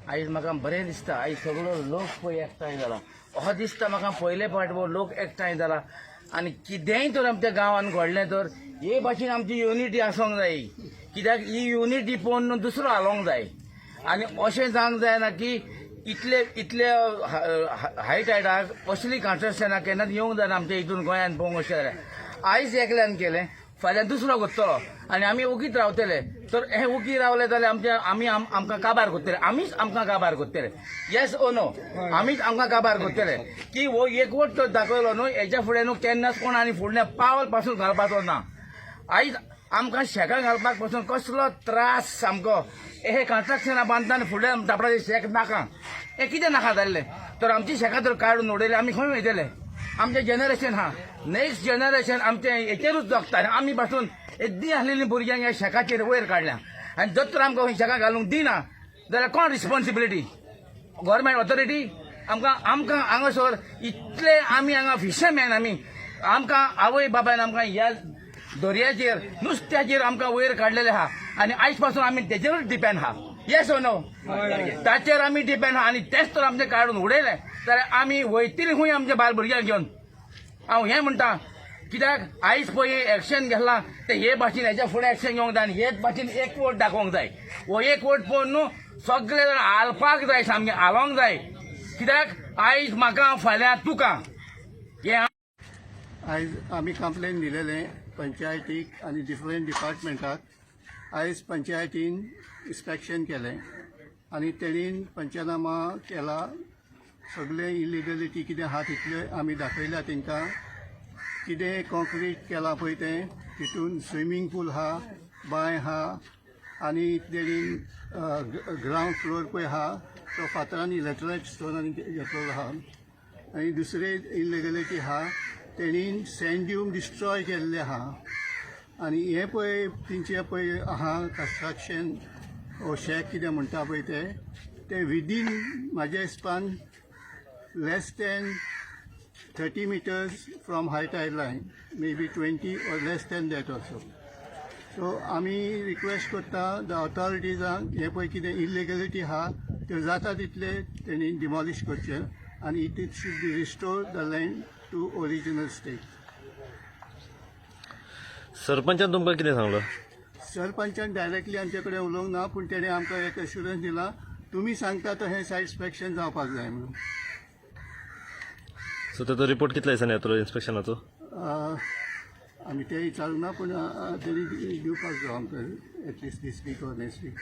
आयज म्हाका बरें दिसता. आयज सगळो लोक पळय एकठांय जाला असो दिसता म्हाका. पयले फावट हो लोक एकठांय जाला आनी कितेंय तर आमच्या गांवान घडलें तर हे भाशेन आमची युनिटी आसूंक जाय. कित्याक ही युनिटी पळोवन न्हू दुसरो हालोवंक जाय आनी अशें जावंक जायना की इतले इतले हाय टायडाक असली कन्स्ट्रक्शनां केन्नाच येवंक जायना आमच्या हितून गोंयान पळोवंक. अशें जाल्यार आयज एकल्यान केलें, फाल्यां दुसरो करतलो आनी आमी ओगीच रावतले. तर हे ओगी रावले जाल्यार आमचे आमी आमकां काबार करतले, आमीच आमकां काबार करतले. येस ओ नो? आमीच आमकां काबार करतले की हो एकवट तर दाखयलो न्हू, हेच्या फुडें न्हू केन्नाच कोण आनी फुडलें पावल पासून घालपाचो ना. आयज आमकां शेकां घालपाक पासून कसलो त्रास सामको. हे कन्स्ट्रक्शनां बांदता आनी फुडल्या आपणाचे शेक नाका, हें कितें नाका जाल्लें? तर आमची शेकां तर काडून उडयले, आमी खंय वयतले? आमचें जनरेशन हा, नेक्स्ट जनरेशन आमचें हेचेरूच जगता आनी आमी पासून येद्दी आसलेली भुरग्यांक ह्या शेकाचेर वयर काडल्या आनी जर तर आमकां शेकां घालूंक दिना जाल्यार कोण रिस्पॉन्सिबिलिटी? Government authority? आमकां हांगासर इतले आमी हांगा फिशरमॅन आमी, आमकां आवय बापायन आमकां ह्या दर्याचेर नुस्त्याचेर आमकां वयर काडलेले आहा आनी आयज पासून आमी तेचेरूच डिपेंड आहा. येस ओ नो? ताचेर आमी डिपेंड आहा आनी तेच तर आमचें काडून उडयलें जाल्यार आमी वयतली खंय आमच्या बायल भुरग्यांक घेवन? हांव हें म्हणटा, कित्याक आयज पळय एक्शन घेतलां ते हे भाशेन हेच्या फुडें एक्शन घेवंक जाय आनी हेच भाशेन एकवट दाखोवंक जाय. हो एकवट पळोवन न्हू सगळे जाण हालपाक जाय, सामकें हालोवंक जाय. कित्याक आयज म्हाका, फाल्यां तुका हें. आयज आमी कंप्लेन दिलेलें पंचायतीक आनी डिफरंट डिपार्टमेंटाक. आयज पंचायतीन इन्स्पेक्शन केलें आनी तेणीन पंचनामा केला. सगळे इलिगलिटी कितें आहा तितल्यो आमी दाखयल्या तांकां. कितें कॉन्क्रीट केलां पळय तें, तितून स्विमींग पूल आहा, बांय आहा आनी तेणीन ग्रावंड फ्लोर पळय आहा तो फातरांनी, लॅटरायट स्टोनांनी घेतलेलो आहा. आनी दुसरे इलिगलिटी आहा, तेणीन सँड ड्यून डिस्ट्रॉय केल्ले आहा. आनी हें पळय तेंचें पळय आहा कन्स्ट्रक्शन ओ शॅक कितें म्हणटा पळय तें, तें विदीन म्हाज्या हिसपान less than 30 meters from high tide line, maybe 20 or less than that also. So आमी रिक्वेस्ट करता the ऑथॉरिटीजांक, हें पळय कितें इलिगलिटी आहा त्यो जाता तितले तेणी डिमॉलिश करचें आनी it should be restore the land to original state. सरपंचान तुमकां कितें सांगलो? सरपंचान डायरेक्टली आमचे कडेन उलोवंक ना, पूण तेणें आमकां एक एश्युरन्स दिला, तुमी सांगता तशें सायट इन्स्पेक्शन जावपाक जाय म्हणून. सो तेजो रिपोर्ट कितल्या दिसांनी येतलो इन्स्पेक्शनाचो? आमी ते विचारूंक ना, पूण तेणी दिवपाक जाय आमकां at least this week or next week.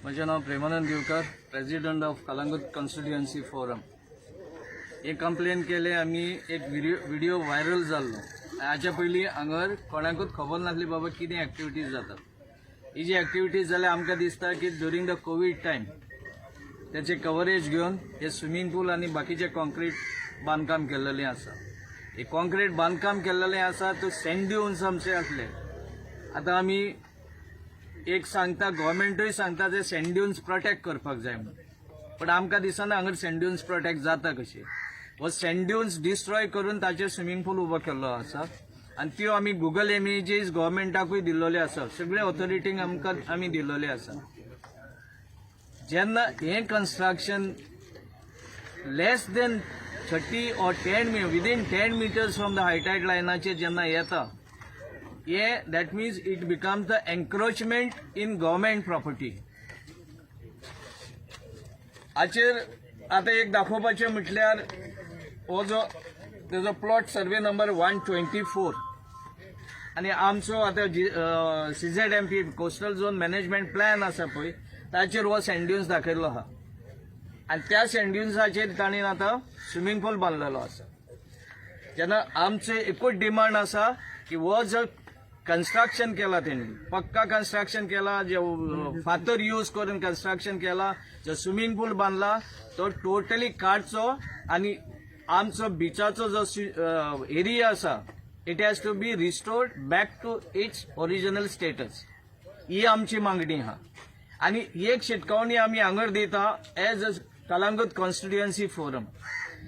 म्हजें नांव Premanand Divkar, President of Calangute Constituency Forum. हे कंप्लेन केले आमी, एक व्हिडिओ व्हायरल जाल्लो. हाच्या पयलीं हांगर कोणाकूच खबर नासली बाबा कितें एक्टिविटीज जातात. ही जी एक्टिविटीज जाल्या, आमकां दिसता की ड्युरींग the Covid time त्याचे कवरेज घेवन हे स्विमींग पूल आनी बाकीचे कॉन्क्रीट बांदकाम केल्लेलें आसा. हे कॉन्क्रीट बांदकाम केल्लेलें आसा तो सँड ड्युन्स आमचे आसले. आतां आमी एक सांगता, गव्हर्मेंटूय सांगता ते सँड ड्युन्स प्रोटेक्ट करपाक जाय म्हणून, पण आमकां दिसना हांगर सँड ड्युन्स प्रोटेक्ट जाता कशें. हो सँड ड्युन्स डिस्ट्रॉय करून ताचेर स्विमींग पूल उबो केल्लो आसा आनी त्यो आमी गुगल इमेजीस गव्हर्मेंटाकूय दिल्लोले आसा, सगळे ऑथॉरिटींक आमकां आमी दिल्लोले आसा. जेन्ना हें construction less than 30 or 10 within 10 meters from the high tide लायनाचेर जेन्ना येता हे, that means it becomes the encroachment in government property. हाचेर आतां एक दाखोवपाचें म्हटल्यार हो जो तेजो plot survey number 124 आनी आमचो आतां CZMP, coastal zone management plan आसा पळय, ताचेर हो सँड्युन्स दाखयल्लो आहा आनी त्या सँड्युन्साचेर ताणें आतां स्विमींग पूल बांदलेलो आसा. जेन्ना आमचे एकूच डिमांड आसा की हो जर कन्स्ट्रक्शन केला तेणी, पक्का कन्स्ट्रक्शन केला, जे फातर यूज करून कन्स्ट्रक्शन केला, जो स्विमींग पूल बांदला तो टोटली काडचो आनी आमचो बिचाचो जो एरिया आसा, it has to be restored back to its original status. ही आमची मागणी आहा आनी एक शिटकावणी आमी हांगर दिता as a Calangute constituency forum,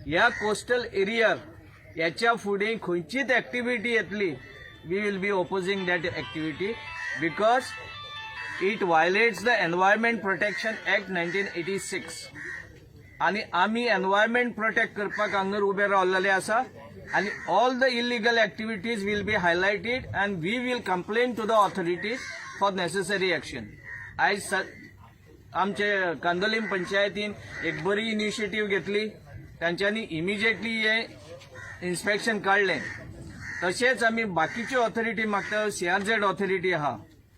ह्या कोस्टल एरियार ह्याच्या फुडें खंयचीच एक्टिविटी येतली, we will be opposing that activity because it violates the Environment Protection Act 1986. आनी आमी एनवायरमेंट प्रोटेक्ट करपाक हांगर उबे रावलेले आसा आनी all the illegal activities will be highlighted and we will complain to the authorities for necessary action. आयज आमचे कांदोलीम पंचायतीन एक बरी इनिशिएटीव घेतली. तांच्यांनी इमिजिएटली हे इन्स्पेक्शन काडलें. तशेंच आमी बाकीच्यो ऑथॉरिटी मागता. सीआरझेड ऑथॉरिटी आहा,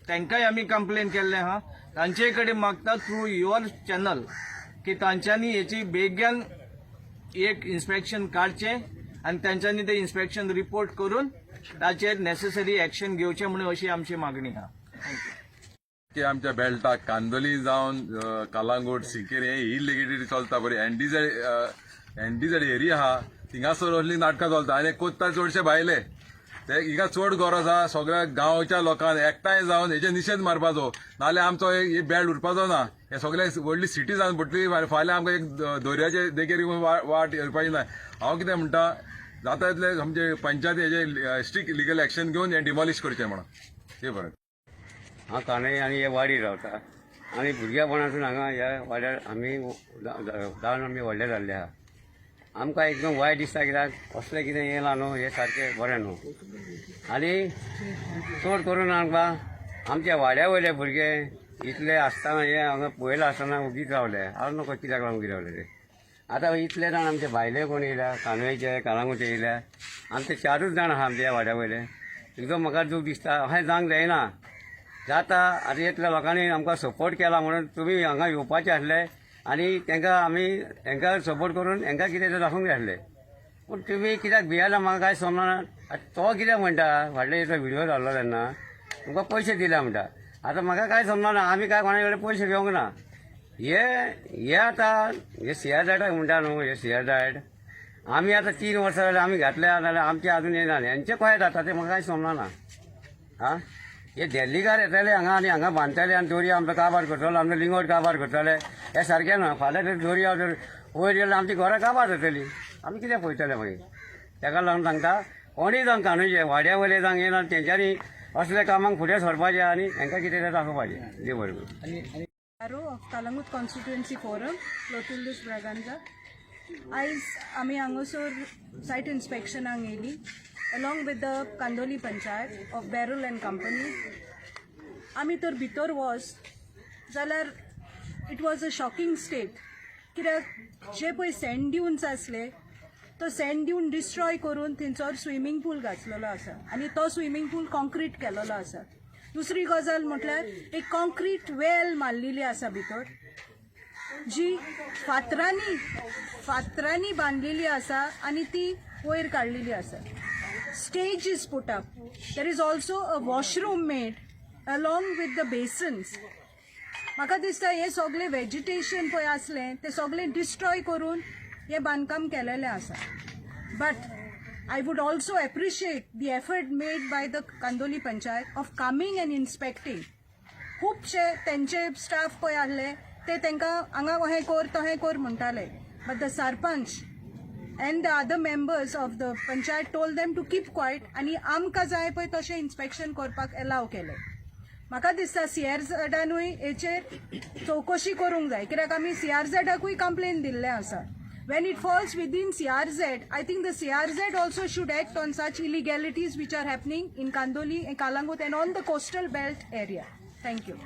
तांकांय आमी कंप्लेन केल्लें आहा. तांचे कडेन मागता थ्रू your channel की तांच्यांनी हेची बेगीन एक इन्स्पेक्शन काडचें आनी तांच्यांनी ते इन्स्पेक्शन रिपोर्ट करून ताचेर नेसेसरी एक्शन घेवचें म्हणून अशी आमची मागणी आहा. की आमच्या बेल्टाक कांदोली जावन कलांगूट, सिकेर हे इलिगेटी चलता बरी. एनडीझेड, एनडीझेड एरिया आहा, थिंगासर असली नाटकां चलता आनी कोत्ता चडशे भायले ते. हिंगा चड गरज आहा सगळ्या गांवच्या लोकांक एकठांय जावन हेजे निशेध मारपाचो, नाल्यार आमचो हे बेल्ट उरपाचो ना. हे सगळे व्हडली सिटी जावन पडटली. फाल्यां आमकां एक दर्याचे देगेर वाट येवपाची ना. हांव कितें म्हणटा, जाता तितले आमचे पंचायत हेजे स्ट्रिक्ट लिगल एक्शन घेवन हें डिमॉलिश करचें म्हणून. ते बरें. हांव कांदे आनी हे वाडी रावता आनी भुरग्यापणासून हांगा ह्या वाड्यार आमी जावन आमी व्हडले जाल्ले आहा. आमकां एकदम वायट दिसता, कित्याक असलें कितें येयलां न्हू, हें सारकें बरें न्हू. आनी चड करून आमकां आमच्या वाड्या वयले भुरगे इतले आसतना, हे हांगा पळयलां आसतना उगीच रावले. हांव नको कित्याक लागून उगी रावले ते. आतां इतले जाण आमचे भायले कोण येयल्या, कांदोळेचे, कळंगूटे येयल्या. आमचे चारूच जाण आहा आमच्या वाड्या वयले. एकदम म्हाका दूख दिसता. अशें जावंक जायना. जाता आतां इतल्या लोकांनी आमकां सपोर्ट केला म्हणून तुमी हांगा येवपाचे आसले आनी तांकां आमी तांकां सपोर्ट करून हांकां कितें तें दाखोवंक जाय आसलें. पूण तुमी कित्याक भियेला, म्हाका कांय समजना. आतां तो कितें म्हणटा, फाटले दिसा व्हिडियो जाल्लो तेन्ना तुमकां पयशे दिल्या म्हणटा. आतां म्हाका कांय समजना. आमी कांय कोणा कडेन पयशे घेवंक ना. हे हे आतां हे सीआरझेडाक म्हणटा न्हू, हे सीआरझेड आमी आतां 3 वर्सां जालीं आमी घातल्या, जाल्यार आमचे अजून येना. हेंचे कशें जाता तें म्हाका कांय समजना. आं, हे दिल्लीकार येतले हांगा आनी हांगा बांदतले आनी दर्या आमचो काबार करतलो, आमचो लिंगोट काबार करतले. हे सारकें ना. फाल्यां जर दर्या जर वयर गेल्यार आमची घरां काबार जातली. आमी कितें पळयतले मागीर? ताका लागून सांगता, कोणूय जावं, काणूचे वाड्या वयले जावं येना, तेंच्यांनी असल्या कामाक फुडें सरपाचें आनी हांकां कितें तें दाखोवपाचें. देव बरें करूं. Arrow of Calangute Constituency Forum, Clotildus Braganza. आयज आमी हांगासर सायट इन्स्पेक्शनाक येयली along with the Candolim Panchayat of Beryl and Company. आमी तर भितर वच जाल्यार it was a shocking state, कित्याक जे पळय सँड ड्युन्स आसले तो सँड ड्यून डिस्ट्रॉय करून थंयसर स्विमींग पूल घातलेलो आसा आनी तो स्विमींग पूल कॉन्क्रीट केलेलो आसा. दुसरी गजाल म्हटल्यार एक कॉन्क्रीट वेल मारलेली आसा भितर, जी फातरांनी फातरांनी बांदलेली आसा आनी ती वयर काडलेली आसा. Stage is put up. There is also a washroom made along with the basins. म्हाका दिसता हें सगळें वेजिटेशन पळय आसलें तें सगळें डिस्ट्रॉय करून हें बांदकाम केलेलें आसा. But I would also appreciate the effort made by the Candolim panchayat of coming and inspecting. खुबशे तेंचे स्टाफ पळय आहले ते तांकां हांगा अहें कर तहें कर म्हणटाले, but the sarpanch and the other members of the panchayat told them to keep quiet आनी आमकां जाय पळय तशें इन्स्पेक्शन करपाक एलाव केलें. म्हाका दिसता सीआरझेडानूय हेचेर चवकशी करूंक जाय, कित्याक आमी सीआरझेडाकूय कंप्लेन दिल्लें आसा. When it falls within CRZ, I think the CRZ also should act on such illegalities which are happening in Candolim, Calangute and on the coastal belt area. Thank you.